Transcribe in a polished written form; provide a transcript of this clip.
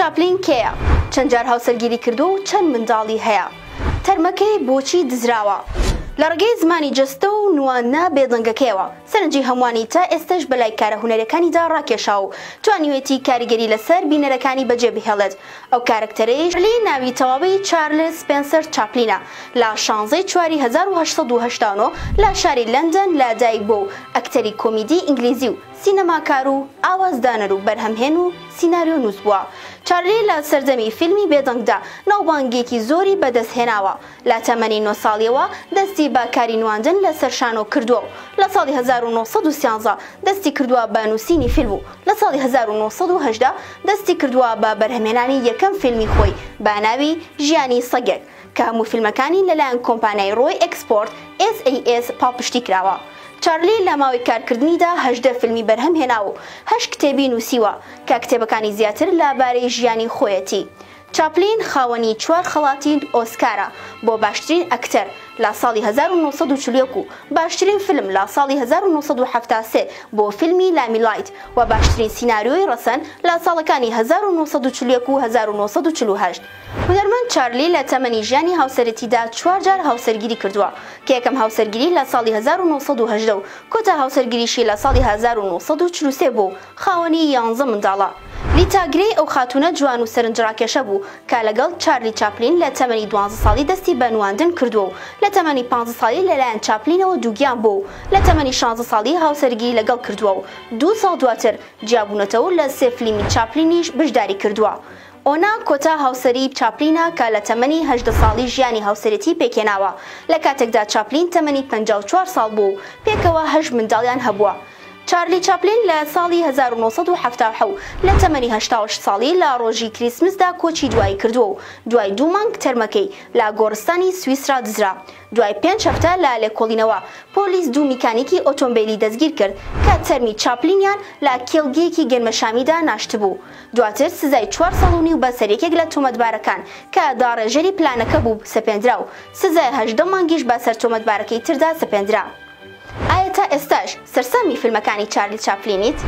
چاپلین کێیە؟ چەند جار هاوسەرگیری کردووە و چەند منداڵی هەیە؟ تەرمەکەی بۆچی دزراوە؟ لە ڕێگەی زمانی جەستە و نواندنە بێدەنگەکەیەوە سەرنجی هەمووانی تا ئێستەش بەلای کارە هونەریەکانیدا ڕاکێشاوە و توانیوێتی کاریگەری لەسەر بینەرەکانی بەجێ بهێڵێت. ئەو کارەکتەرەی چارلی ناوی تەواوی چارلز سپێنسەر چاپلینە، لە شانزەی چواری 1889 لە شاری لەندەن لە دایک بووە و ئەکتەری کۆمیدی ئینگلیزی و سینەماکار و ئاوازدانەر و بەرهەمهێن و سیناریۆنووس بووە. چارلی لە سەردەمی فیلمی بێدەنگدا ناوبانگێکی زۆری بەدەستهێناوە. لە تەمەنی نۆ ساڵیەوە دەستی بە کاری نواندن لەسەر شانۆ کردووە و لە ساڵی 1913 دەستی کردووە بە نووسینی فیلم و لە ساڵی 1918 دەستی کردووە بە بەرهەمهێنانی یەکەم فیلمی خۆی بە ناوی ژیانی سەگێک کە هەموو فیلمەکانی لەلایەن کۆمپانیای ڕۆی ئێکسپۆرت SAS پاڵپشتی کراوە. چارلی لە ماوەی کارکردنیدا 18 فیلمی بەرهەم هێناوە و هەشت کتێبی نووسیوە کە کتێبەکانی زیاتر لە بارەی ژیانی خۆیەتی. چاپلین خاوەنی چوار خەڵاتی ئۆسکارە بۆ باشترین ئەکتەر لە ساڵی 1941 و باشترین فیلم لە ساڵی 1973 بۆ فیلمی لایملایت و باشترین سیناریۆی ڕەسەن لە ساڵەکانی 1941 و 1948. هونەرمەند چارلی لە تەمەنی ژیانی هاوسەرێتیدا چوار جار هاوسەرگیری کردووە کە یەکەم هاوسەرگیری لە ساڵی 1918 و کۆتا هاوسەرگیریشی لە ساڵی 1943 بووە و خاوەنی یانزە منداڵە. لیتا گرەی ئەو خاتوونە جوان و سەرنجڕاکێشە بوو کە لەگەڵ چارلی چاپلین لە تەمەنی دوانزە ساڵی دەستی بە نواندن کردووە و لە تەمەنی پانزە ساڵی لەلایەن چاپلینەوە دووگیان بووە و لە تەمەنی شانزە ساڵی هاوسەرگیری لەگەڵ کردووە و دوو ساڵ دواتر جیابوونەتەوە و لە سێ فلیمی چاپلینیش بەشداری کردووە. ئۆنا کۆتا هاوسەری چاپلینە کە لە تەمەنی 18 ساڵی ژیانی هاوسەرێتی پێکهێناوە، لە کاتێکدا چاپلین تەمەنی 54 ساڵ بووە و پێکەوە هەشت منداڵیان هەبووە. چارلی چاپلین لە ساڵی 1977 لە تەمەنی 88 ساڵی لە ڕۆژی کریسمسدا کۆچی دوایی کردووە و دوای دوو مانگ تەرمەکەی لە گۆڕستانی سویسرا دزرا. دوای پێنج هەفتە لە لێکۆڵینەوە، پۆلیس دوو میکانیکی ئۆتۆمبێلی دەستگیر کرد کە تەرمی چاپلینیان لە کێڵگەیەکی گەنمەشامیدا ناشتبوو. دواتر سزای چوار ساڵ و نیو بەسەر یەکێک لە تۆمەتبارەکان کە داڕێژەری پلانەکە بوو سەپێندرا و سزای 18 مانگیش بەسەر تۆمەتبارەکەی تردا سەپێندرا. ئایا تا ئێستاش سەرسامی فیلمەکانی چارلی چاپلینیت؟